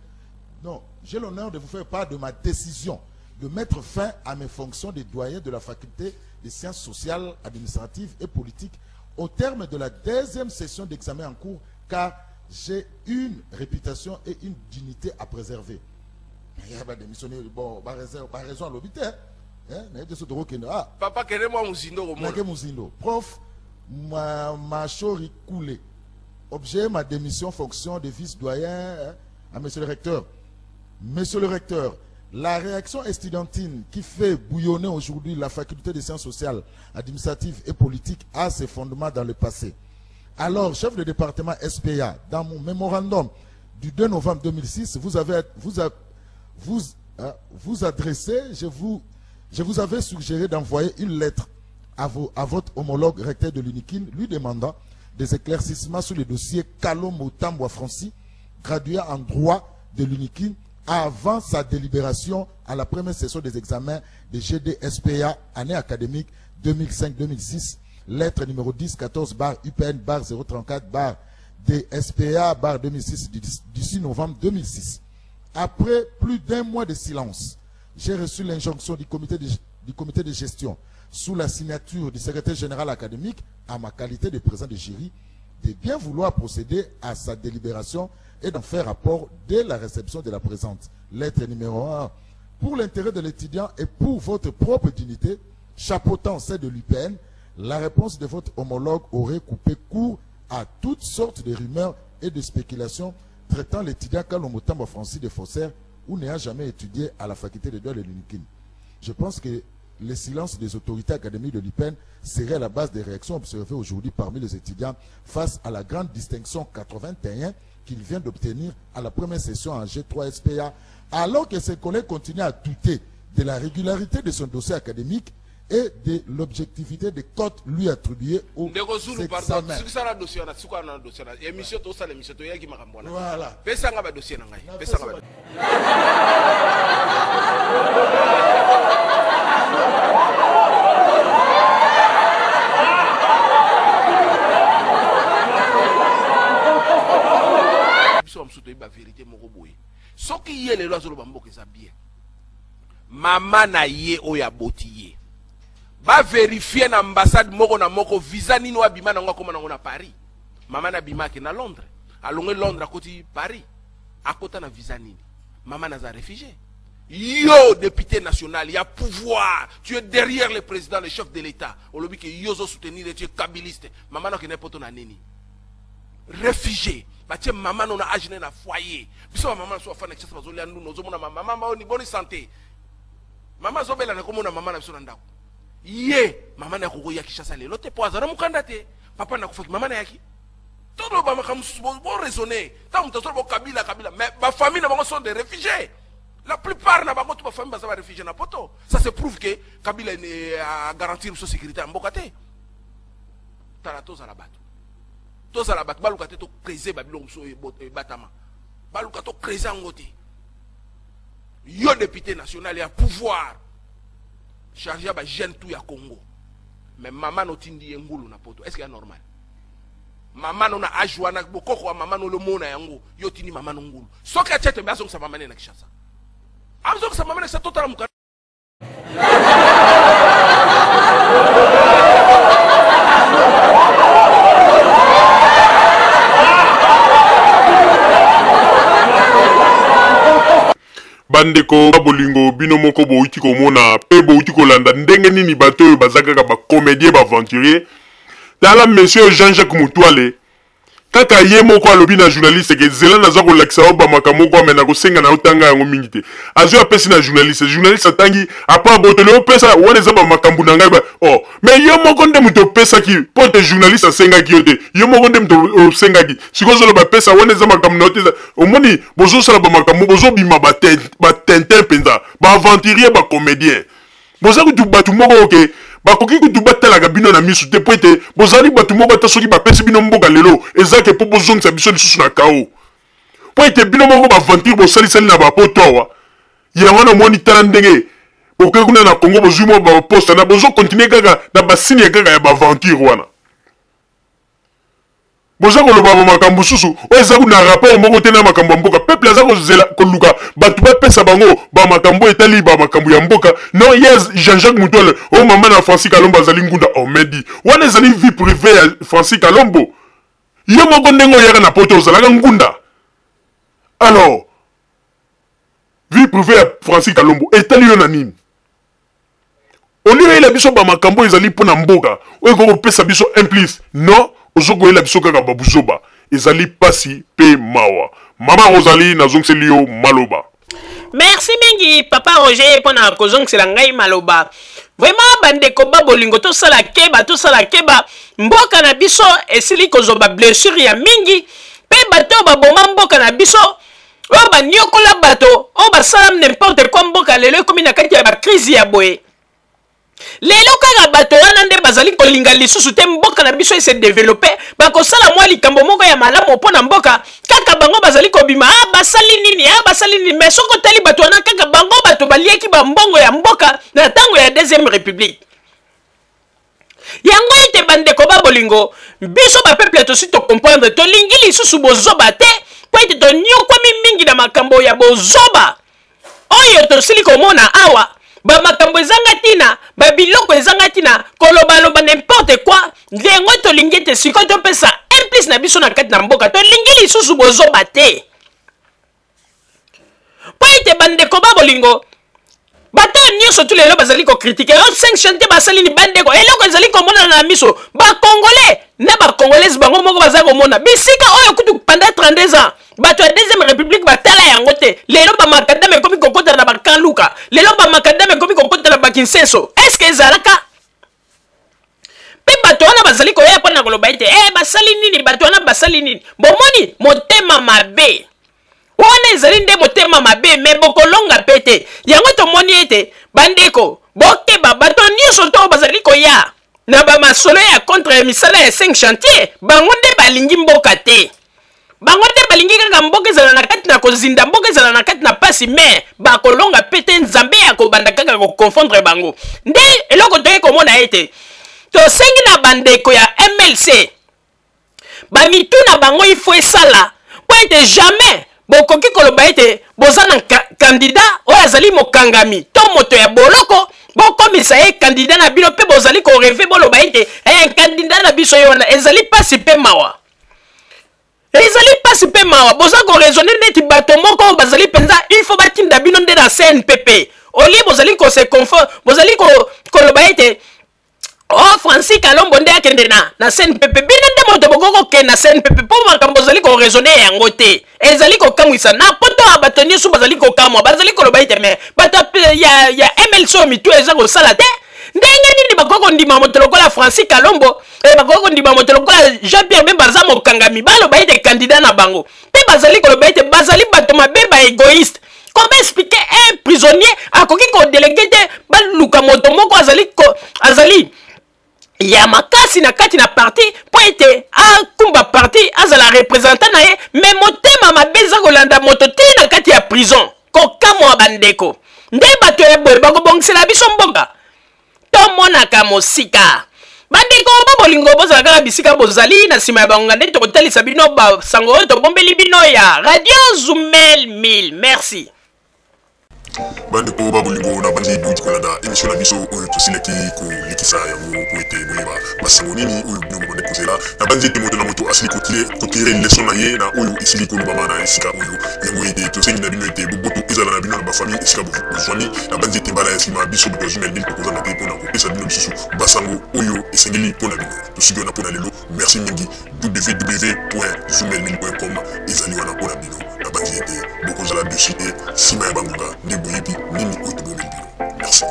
non, j'ai l'honneur de vous faire part de ma décision de mettre fin à mes fonctions de doyen de la faculté des sciences sociales, administratives et politiques au terme de la 2e session d'examen en cours, car j'ai une réputation et une dignité à préserver. Il va démissionner, bon, bah, réserve, bah, raison à l'obité, hein, hein, ah. Papa, quel est moi, Muzindo, Nake Muzindo. Prof, ma, ma chori coulée. Objet, ma démission, fonction de vice-doyen, hein, à monsieur le recteur. Monsieur le recteur, la réaction estudiantine qui fait bouillonner aujourd'hui la faculté des sciences sociales, administratives et politiques a ses fondements dans le passé. Alors, chef de département SPA, dans mon mémorandum du 2 novembre 2006, vous avez, vous a, vous, hein, vous adressez, je vous, je vous avais suggéré d'envoyer une lettre à, vos, à votre homologue recteur de l'UNIKIN, lui demandant des éclaircissements sur le dossier Kalombo Tambwa Francis, gradué en droit de l'UNIKIN, avant sa délibération à la première session des examens de GDSPA, année académique 2005-2006, lettre numéro 10 14 barre UPN barre 034 barre DSPA barre 2006 du 6 novembre 2006. Après plus d'un mois de silence, j'ai reçu l'injonction du comité de gestion sous la signature du secrétaire général académique à ma qualité de président de jury de bien vouloir procéder à sa délibération et d'en faire rapport dès la réception de la présente lettre numéro 1. Pour l'intérêt de l'étudiant et pour votre propre dignité, chapeautant celle de l'UPN, la réponse de votre homologue aurait coupé court à toutes sortes de rumeurs et de spéculations traitant l'étudiant Kalombo Tambwa Francis de faussaire ou n'ayant jamais étudié à la faculté de droit de l'UNIKIN. Je pense que le silence des autorités académiques de l'UPN serait la base des réactions observées aujourd'hui parmi les étudiants face à la grande distinction 81 qu'il vient d'obtenir à la première session en G3 SPA, alors que ses collègues continuent à douter de la régularité de son dossier académique et de l'objectivité des cotes lui attribuées au examen. Voilà. Vérité moko boye. Soki ye lelo azoloba mboka eza bien. Mama na ye oyo aboti ye. Ba vérifier na ambassade moko na moko visa nini wa bima nango akoma nango na Paris. Mama na bima ke na Londres. Alongwe Londres akoti Paris. Akota na visa nini? Mama naza réfugié. Yo député national, il y a pouvoir. Tu es derrière le président, le chef de l'État. Olobi ke yo zo soutenir, tu es kabiliste. Mama na kene poto na nini? Réfugié. Batie mama no na âge na foyer. Biso ba mama so afana kisa bazolia ndu nozo mona mama mama oni bonne santé. Mama zobela na komona mama na biso na ndako. Ye mama na kokoya Kinshasa lelo te po azana mukanda te. Papa na kufaki mama na yaki. Todo ba makambo bo raisonner. Tant mutu azolo bo kabila kabila mais ba famille na bango sont des réfugiés. La plupart na bango tout ba famille baza ba réfugiés na poto. Ça se prouve que Kabila a garantir sa sécurité en mboka te. Tala toza la bato. Tozala bato baluka te tocreuser babiloko mosusu oyo ebatama. Baluka tocreuser yango te. Yo député national ya pouvoir chargé ya bajeune tout ya Congo, mais mama notindi ye ngulu na poto, est ce que ya normal? Mama no na age wana, bokoko ya mama no lomona yango, yo otindi mama no ngulu. Soki atie tembe, azongisa mama ne na Kinshasa, azongisa mama na Kinshasa, totala mokanda. Bandeko ba bolingo, bino moko bowuti komona pe bowuti kolanda ndenge nini bato oyo baza kaka ba comedien, ba aventurier. Tala monsieur Jean-Jacques Mutuale, kaka ye moko alobi na journaliste ke zela naza kolakisa yo bamakambo moko, me nakosenga na yo tanga yango mingi te. Azwi apesi na journaliste, journaliste atangi, apa abotoli opesa wana eza bamakambo na ngai ba oh mais yo moko nde moto opesaki mpo te journaliste asengaki yo te, yo moko nde moto osengaki. Sikoyo ozoloba pesa wana eza makambo na yo te. Omoni bozosala bamakambo, bozobima batintin mpenza, baaventurier, bacomédien. Boza kutu bato moko oke bakoki kutu batalaka bino na misu te, mpo ete bozali bato moko ata soki bapesi bino mboka lelo eza ke mpo bozongisa biso lisusu na kao, mpo ete bino moko baventure bosalisali na bapoto awa. Yango wana omoni, tala ndenge bokoki kuna na Congo, bozwi mwa baposte na bozokontinue kaka na basini ya kaka ya baventure wana. Boza koloba ba makambo mosusu oyo eza na rapport moko te na makambo ya mboka. Peuple aza kozela koluka bato bapesa bango ba makambo etali ba makambo ya mboka. Non, ye Jean-Jacques Mutuale oyo mama na Francis Kalombo azali ngunda omedi wana ezali vie privée ya Francis Kalombo. Yo moko ndenge oyaka na poto ozalaka ngunda, alors vie privée ya Francis Kalombo etali yo na nini? Olie oyela biso bamakambo ezali mpo na mboka oyo ekoki kopesa biso un plus, non, ozo koyela biso kaka babuzoba. Ezali pasi pe mawa. Mama Rosalie, nazongiseli yo maloba. Merci mingi papa Roger pona kozongisela ngai maloba. Vraiment bandeko ba bolingo, tosala keba, tosala keba. Mboka na biso esili kozwa ba blessure ya mingi, pe bato baboma mboka na biso, oyo baniokola bato, oyo basala n'importe quoi. Mboka lelo ekomi na kati ya ba crise ya boye. Lelo kaka bato wana nde bazali kolinga lisusu te mboka na biso ese developpe. Bakosala mwa likambo moko ya malamu mpo na mboka, kaka bango bazali kobima, ah, basali nini, ah, basali nini. Mais soki otali bato wana, kaka bango bato baliaki bambongo ya mboka na ntango ya deuxième république. Yango ete bandeko ba bolingo, biso bapeuple tosi tocomprendre, tolingi lisusu bozoba te, mpo ete tonyokwami mingi na makambo ya bozoba oyo tosili komona awa, bamakambo ezanga ntina, babiloko ezanga ntina, kolobaloba n'importe quoi. Ndengo tolingi ete sikoyo topesa un plus na biso na kati na mboka, tolingi lisusu bozoba te, mpo ete bandeko ba bolingo, bato oyo nyonso tu lelo bazali kokritike oyo 5 chantier basali ni bandeko, eloko ezali komonana na miso bakongolais na bakongolaise bango moko baza komona bisika oyo kutu pendant 32 ans bato ya deuxième république batala yango te. Lelo bamakadame ekomi kokota na bakanluka, lelo bamakadame ekomi kokota na bakinsenso. Estce ezalaka mpe bato wana bazali koya mpo na koloba ete basali nini, bato wana basali nini? Bomoni motema mabe wana ezali nde motema mabe, me bokolonga mpe te. Yango tomoni ete bandeko bokeba, bato nyonso to bazali koya na bamasolo ya contre ya misala ya 5 chantier, bango nde balingi mboka te, bango nde balingi kaka mboka ezala na kati na kozinda, mboka ezala na kati na pasi, me bakolonga mpe te. Nzambe ya kobanda kaka koconfondre bango. Nde eloko toyei komona ete tosengi na bandeko ya MLC, bamitu na bango ifo esala, mpo ete jamais bokoki koloba ete boza na candidat oyo azali mokangami to moto ya boloko, bokomisa ye candidat na bino, mpe bozali koreve boloba ete candidat na biso ye wana. Ezali mpasi mpe mawa, ezali mpasi mpe mawa. Boza koraisonne neti bato moko oyo bazali mpenza, il faut batinda bino nde na CNPP. Olie bozali kose confort, bozali koloba ete oh, Francis Kalombo nde akende na CNPP. Bino nde moto bokoki kokende na CNPP, mpo makambo bozali koraisonne yango te. Ezali kokamwisa na poto ya bato nyonso bazali kokamwa, bazali koloba ete me bato ya MLC oyo mitu eza kosala te, ndenge nini bakoki kondima moto lokola Francis Kalombo, bakoki kondima moto lokola Jean Pierre Bemba aza mokangami, baloba ete candidat na bango? Mpe bazali koloba ete bazali bato mabe, ba égoïste. Comment expliquer un prisonnier akoki kodelege te baluka moto moko azali Ya makasi na kati na parti mpo ete akumba parti, azala représentant na ye. Me motema mabe eza kolanda moto te na kati ya prison. Kokamwa bandeko, nde bato ya boye bakobongisela biso mboka? Tomonaka mosika. Bandeko ba bolingo, bozala kaka bisika bozali na nsima ya bangonga nde tokotalisa bino basango oyo tobombeli bino ya Radio Zumel 1000. Merci. Bandeko ba bolingo, na bandi bouti kolanda émission na biso oyo tosilaki kolekisa yango po ete boyeba basango nini oyo bino bobandi kozela. Na bandi ete moto na moto asili kotire leson na ye na oyo esili kolobama na esika oyo. Yango ete tosengi na bino ete boboto ezala na bino na bafamille esika bozwami. Na bandi ete mbala ya nsima, biso bato ya Zumel 1000 tokozanga te mpona kopesa bino lisusu basango oyo esengeli mpo na bino. Tosuki wana mpo na lelo. Merci mingi. www.zumel1000.com ezali wana mpo na bino. Nabanzi ete bokozala dessus te. Nsima ya bangonga nde boyebi nini oyo tobomeli bino. Merci.